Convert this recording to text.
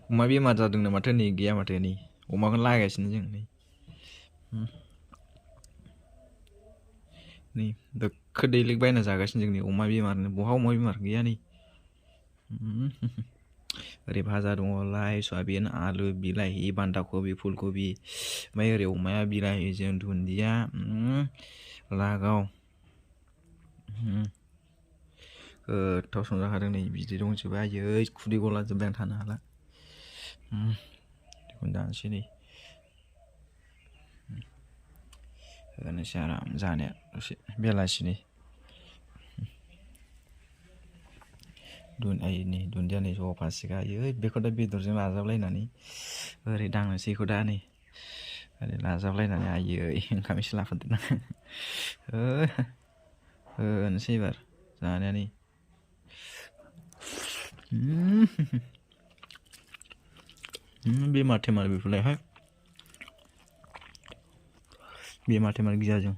अमा बेमार जादोंनो माथो नै गैया माथो नै अमाखौनो लागासिनो जों नै नै दोखो दैलिक बायना जागासिनो जों नै अमा बेमारनो बहा अमा बेमार गैया नै ओरै भाजा दङ लाइ सयाबिन आलु बिलाहि बान्दा कबि फुलकबि ओमफ्राय ओरै अमाया बिलाहिजों दुन्दिया लागाव गोथाव संजाखादों नै बिदि दंजोबो आयै खुदै गला जोब्बाय आं थानो हाला बेखौनो जानोसै नै होनोसै आराम जानाया दसे बेलासिनि दुन्दियानि दुन्दिया नै जफासिगा आयै बेखौ दा बेदरजों लाजाबलायनानै ओरै दांनोसैखौ दा नै ओरै लाजाबलायनानै आयै ओंखाम एसे लाफादेरना होनोसै एबार जानाया नै बेमार थेमार बेफोरलायहाय बेमार थेमार गैया जों